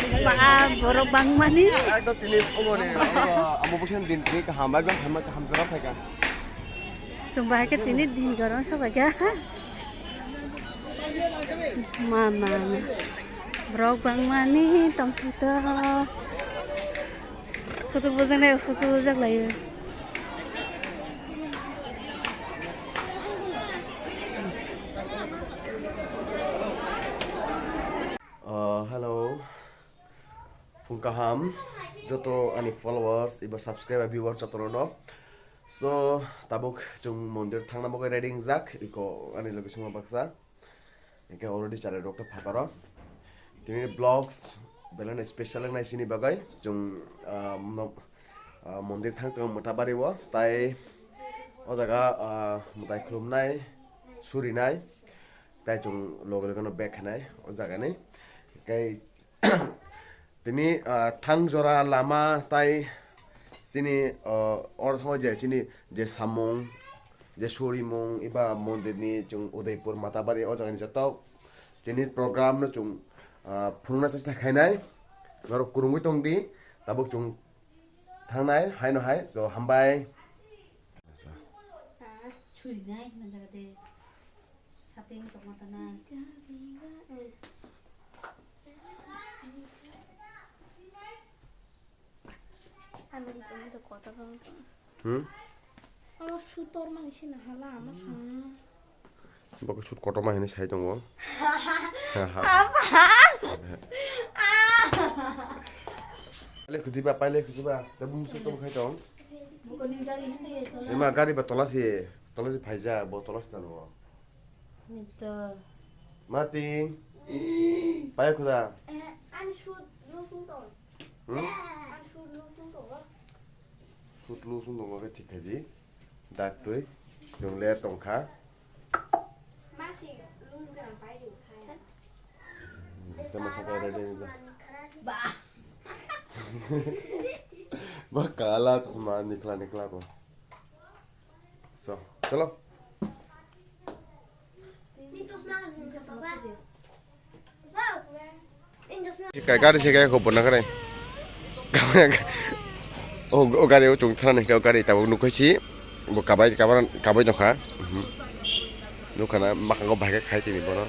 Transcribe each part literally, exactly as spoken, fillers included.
Ba, borok bangmani. Ekdom tini omo ni, omo, omo bwsani din tini kaham, ekdom hamjak, hamjak phaikha. Chwng bahai khe tini din goro sobaikha. Ma, ma, ma. Borok bangmani tongthok to. Photo bujak nai, photo bujak laio. Uh, hello. Phung kaham joto ani followers eba subscriber viewers jotono no. So, tabuk chwng mondir thangna bagwi ready wngjak, iko ani location o baksa. Hingke already chare rok to phataro. Tini vlogs belai no special wngnai chini bagwi. Chwng, ah, no, ah, mondir thang tongo Mwtabari o, tai o jaga, ah, mwtai khulumnai, surinai, tai chwng loge loge no back khainai o jaga ni. Hingke Tini, ah, thang jora lama tai chini, ah, oro thango je chini je samung, je surimung, eba mondir ni chwng Udaipur Matabari o jaga ni joto chini program no chwng, ah, phunukna chesta khainai. Norok kwrwngwi tong di, tabuk chwng thangnai, haino hai, so hambai. Ah, churi nai, na jaga de. Sating tongma tanai. Ano chong to kota kong. Hmm? Oro sutor mang sina hala ama sang. Boko sut kotorma hinwi sai tongo. Apa? Paile khudi ba, paile khudi ba. Tabuk musu tong khai tong. Ima gari ba tola si, tola si phaija, bo tola si talo. Nito. Mati. Paya khuda. Eh, ani sut lusung tong. Hmm? Ani sut lusung tong. Sut lusung tong ke thik khaji. Dak twi. Chwng le tong kha. Masi lus gan pai ri kha. Tama sa kai ready ja. Ba. Ba kala chasma nikla nikla ko. So, chalo. Sikai gari sikai ko bona kare. O, o gari o chung thana ni gari tabuk nukhai si. Bo kabai kabai kabai nokha. Mhm. Nokha na makango bahai khai tini bono.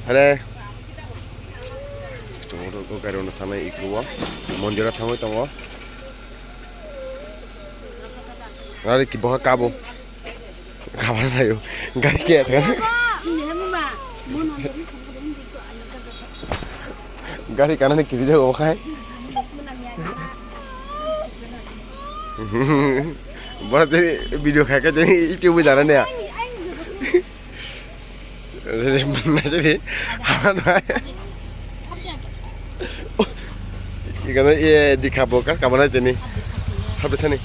Are. Tongo ro gari ono thangnai ikruo. Mondir o thangwi tongo. Are ki boha kabo. Kabo na yo. Gari ke asa. Gari kana ni kiri jago khai. Bora tei video khai khai tei YouTube jana ne. Mana jadi. Ikana ye dikha boka kamana teni. Hape thani.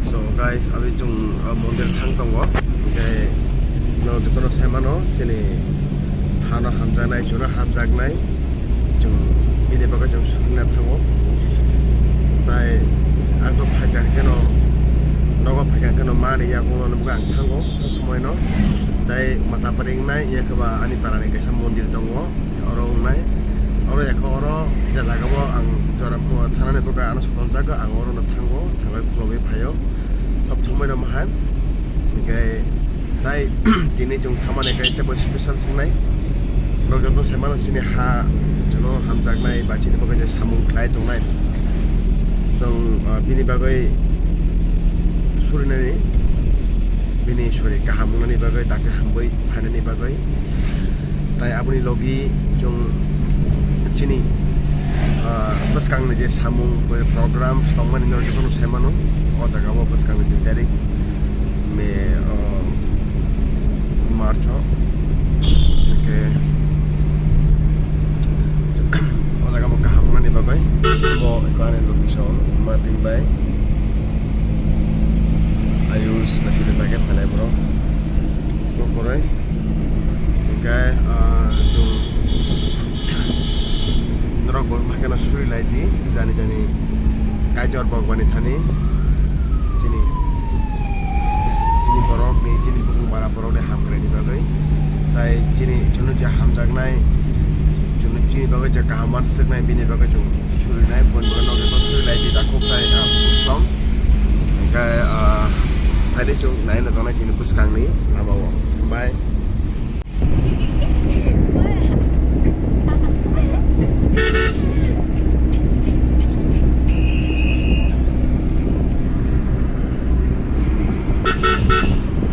So guys, aboni chwng, uh, mondir thang tongo. Hingke no jotono sai mano, chini hano hamjaknai, chwngno hamjaknai. Chwng bini bagwi chwng sukna thango. Tai ang to phaikha hwnkhe no, nogo phaikha hwnkhe no mani yago no nukha ang thango, sob somoi no. Tai mata pari wngnai, yakhe ba ani para ni kaisa mondir tongo. Oro wngnai. Oro ekho oro je jaga o ang jora phuno thanani bagwi ano sotonjak, ang oro no thango, thangwi khulogwi phaio. Sob somoi no mahan. Hingke tai tini chwng thamani khe tebo special singnai. Norok joto sai mano chini ha chwngno hamjaknai ba chini bagwi je samung khlai tongnai. Chwng, ah, bini bagwi surinani, bini sori kaham wngnani bagwi, dakti hambai phainani bagwi. Tai aboni logi chwng chini, ah, bwskangni je samung, program tongmani no jotono sai mano. O jaga o bwskangni dui tarik May, ah, March o. Hingke Khe, ah, chwng norok bo haikhe no suri lai di, jani jani Kaitor Bhagwani thani chini, chini borokni, chini bukung bara borokni hamkraini bagwi. Tai chini chwngno je hamjaknai, chwngno chini bagwi je kaham uansuknai, bini bagwi chwng surinai, boni bagwi nokni suri lai di, takhuk tai, ah, bukhuk song. Hwnkhe, ah, haini chwng nai no tongnai chini bwskangni lama o. Bye.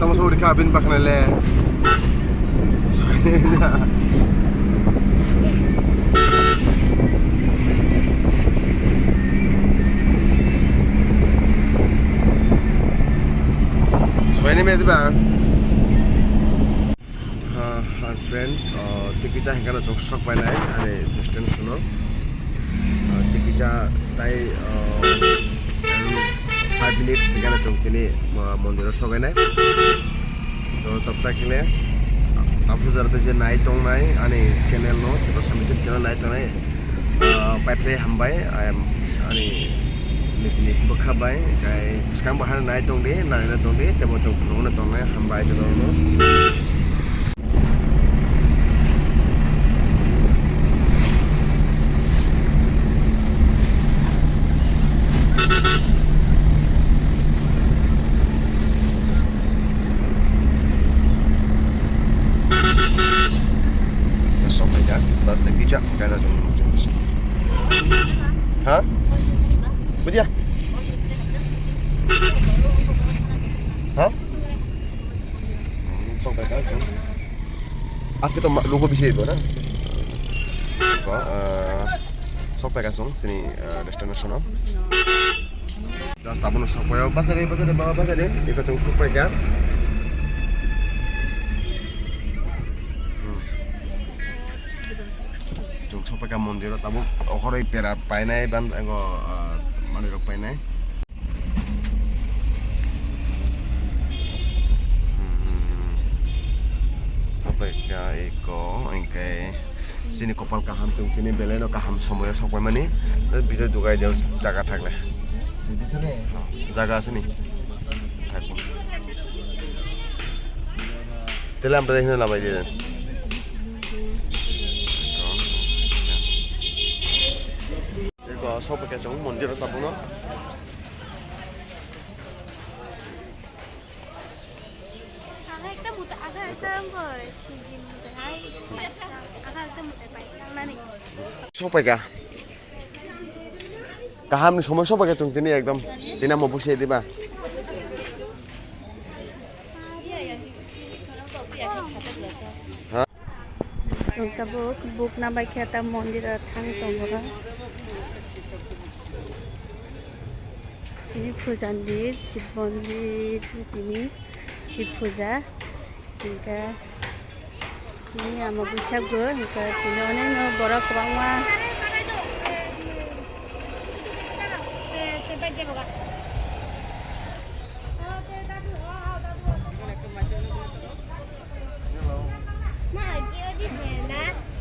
Tamo sori kha bin bakna le. Soini na. Soini me diba. Ah, ah, friends, ah, tikisa hingkano chwng sok painai ani destination o. Ah, tikisa tai, ah, five minutes hingkano chwng tini, ah, mondir o sok painai. To tabta kile, ah, tabuk jora to je nai tongnai ani channel no, to sambil channel nai tongnai. Ah, paipre hambai, ah, ani nitini bwkha bai, kai bwskang bo hana nai tongdi, nai na tongdi, tebo tong phuru na tongnai, hambai jotono. Sok paijak, bas de pijak, kaila jong jong. Ha? Budia? Ha? Sok paika, sok. Aske to ma-, lugo bisi ibo na? Ba, eh, sok paika song, sini, eh, destination o. Just abono sok paio, bazar, bazar, baba, bazar, eko chong sok paika. Hmm. Chwng sokphaikha mondir o, tabuk ohoroi pera painai ban ego, ah, manwi rok painai. Hmm, hmm, hmm. Sokphaikha eko, hwnkhe chini kopal kaham chwng tini belai no kaham somoyo sokpaimani. Bithor dugai de jaga thagle. Jaga asini. Tele amra hino labai de. Eko sokphaikha chwng mondir o tabukno. Aga ekta muta, aga ekta bo sinjin muta hai. Aga ekta muta pai, tangnani. Sokphaikha. Kaham ni somoi sokphaikha chwng tini ekdom. Tini amo busi diba. Ha? Chwng tabuk bukna bai khe ta mondir o thang tongo. Tini puja ni, Shiv mondir tini Shiv puja. Hingkhe tini ama bwsakgo, hingkhe tini onekno borok kwbangma.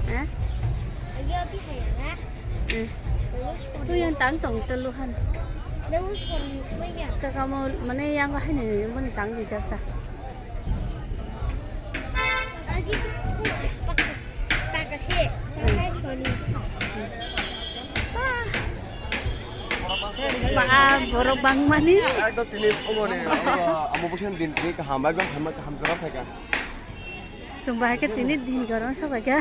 Eh? Eh. Twi yang tang tong telu han. Chakamo mane yang haini mane tang di jakta. Ba, borok bangmani. Ekdom tini omo ni, omo, omo bwsani din tini kaham, ekdom hamya kaham jora phaikha. Chwng bahai khe tini din gorong sobai kha.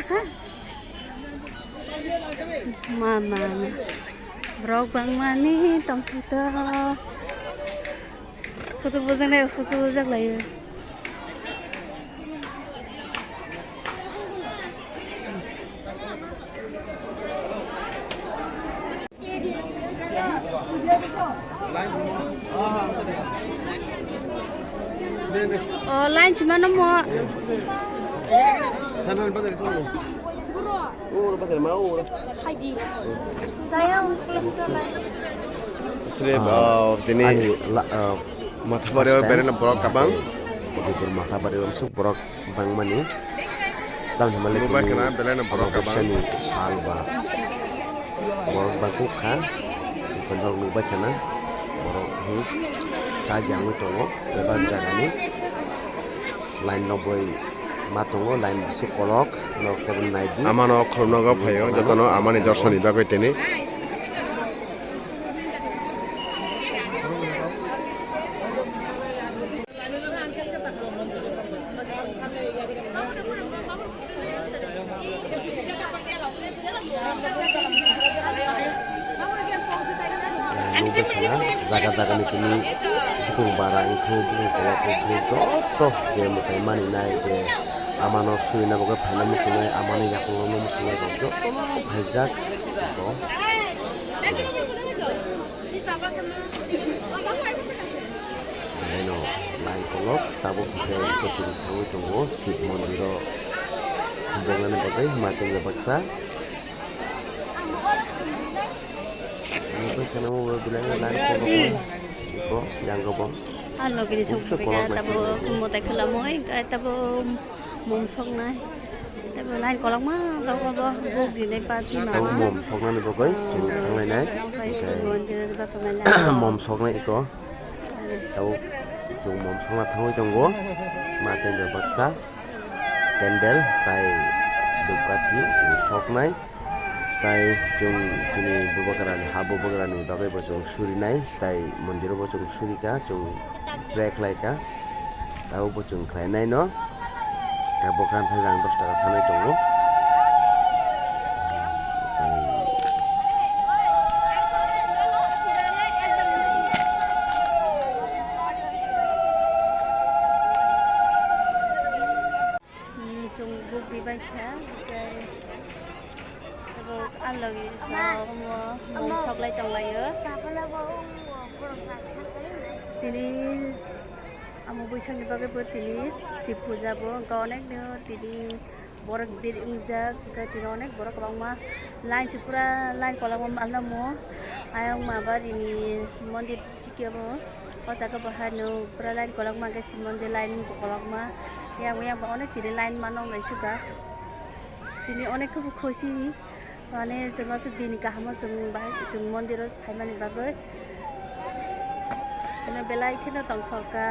Ma, ma, ma. Borok bangmani tongthok to. Photo bojaknai, photo bojak laio. O, line sima no mo. Oro bazar ma, oro. Hai di. Dayang, pulang ke line. Asli, ah, ah, tini ani la, ah, Mathabari o berena borok kabang. Udaipur Mathabari o amsuk borok bangmani. Tamni hwnba le Nukbai khna, belai no borok kwbang. Sal ba borok bangkuk kha, tei norok nukbai khna borok, hmm, cha gyangwi tongo bebak jagani. Line rok bai ma tongo, line bwswk kolok, norok tei nai di. Amano khulumna phaio, jotono amani dorshoni bagwi tini. Nukbai khna jaga jaga ni tini bukung bara wngkhu, bukung kolok wngkhu, joto je mwtai mani nai je amano surina bagwi phaina muchungnai, amani yakung rokno muchungnai rok jotono phaijak. Haino line kolok tabuk hwnkhe kuchuk thangwi tongo Shib mondiro. Bongani bagwi matwng baksa. Nukwi kheno belai line kolok iko yango bo. Ah, logini sok bika tabo motai khwlamwi tabo mom soknai. Tei bo line kolokma tongkha bo, buk dinai party ma. Tei mom soknani bagwi chwng thanglainai. Tei mom soknai iko. Tei chwng mom sokna thangwi tongo. Ma tei bo baksa candle tei dhupkathi chwng soknai. Tei chwng chini bubagrani, ha bubagrani bagwi bo chwng surinai. Tei mondiro bo chwng surika, chwng pray khlaika. Abo bo chwng khlainai no. Khe bo khe ang thajak dos taka sanai tongo. Hmm, chwng buk bai kha, tei abo ang logi so omo mom soklai tonglaio. Tini Amo buisongni bagwi bo tini Shib puja bo, hwnkhe onek no tini borok bir wngjak, hwnkhe tini onek borok kwbangma line se pura line kolokma manlamo. Ayang ma barini mondir chikhe bo, o jaga bo haino pura line kolokma, hwnkhe Shib mondir line bo kolokma, yang yang bo onek tini line mano wngwi suka. Tini onek khe bo khusi. Mane chwng aswk dini kahamo chwng bahai chwng mondiro phaimani bagwi. Kheno belai kheno tongthokha.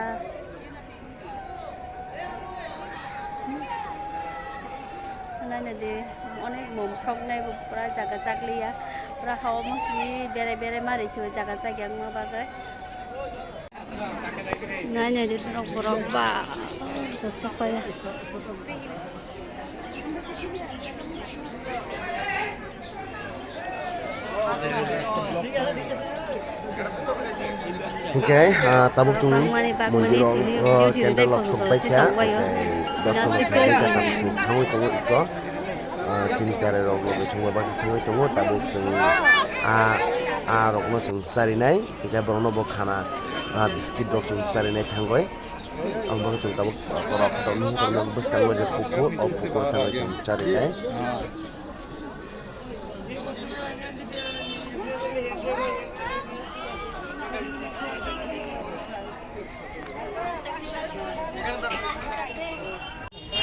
Naina di onek mom soknai bo pura jaga chakliya. Pura haomo simi berai berai mari se jaga chakya wngma bagwi. Nai nai di norok borok ba, rok sok paya. Hingke, ah, tabuk chwng mondirok, ah, candle rok sok pai kha, hingke dos rok thangwi kha, tabuk chwng thangwi tongo iko. Ah, chini chare rok loge chwngno bagwi thangwi tongo, tabuk chwng a, a rokno chwng charinai, kisa borokno bo khana, ah, biscuit rok chwng charinai thangwi. Ang bagwi chwng tabuk, ah, borok rokno bwskango je pukur, o pukur thangwi chwng charinai.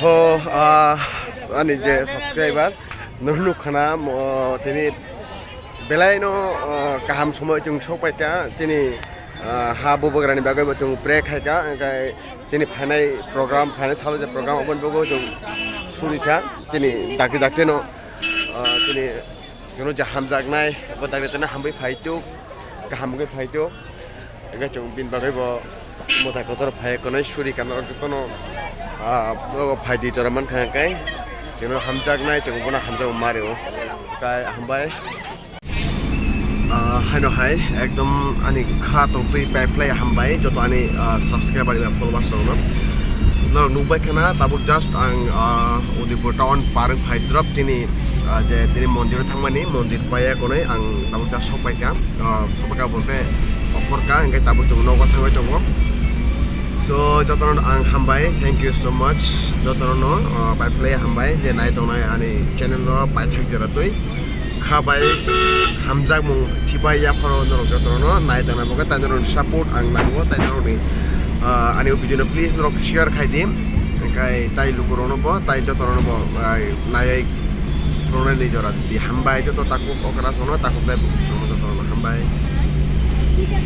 Ho, ah, ani je subscriber, nunu khana, mo, tini belai no, ah, kaham somoi chwng sok pai kha, chini, ah, ha bubagrani bagwi bo chwng pray khai kha, hingke chini phainai program, phainai salo je program, oboni bagwi chwng suri kha, chini dakti dakti no, ah, chini Jono je hamjaknai, bo dakti tene hambai phai tuk, kaham wngwi phai tuk. Hingke chwng bini bagwi bo mwtai kotor phai konwi suri kana rok jotono, ah, nogo phai di jora mankha hingke. Chwngno hamjaknai, chwng bono hamjakma mario. Kai hambai. Ah, haino hai, ekdom ani kha tongtwi pai phlai hambai, joto ani, ah, subscriber eba followers rokno. Norok nukbai khana, tabuk just ang, ah, Udaipur town par wng phai drop chini, ah, je tini mondir o thangmani, mondir paya konwi ang tabuk just sok pai kha, ah, sok pai kha bo hwnkhe offer kha, hwnkhe tabuk chwng nogo thangwi tongo. So, jotono ang hambai, thank you so much, jotono, ah, pai phlai hambai, je nai tongnai ani channel o paithak jera twi. Kha bai hamjakmung chibai yapharo norok jotono nai tongna bagwi tei norokni support ang nango tei norokni, ah, ani o video no please norok share khai di. Kai tai lukurokno bo, tai jotono bo, ai, naiwi thwrwngnani jora di. Hambai joto takhuk okra sono, takhuk tai bukhuk sono jotono hambai.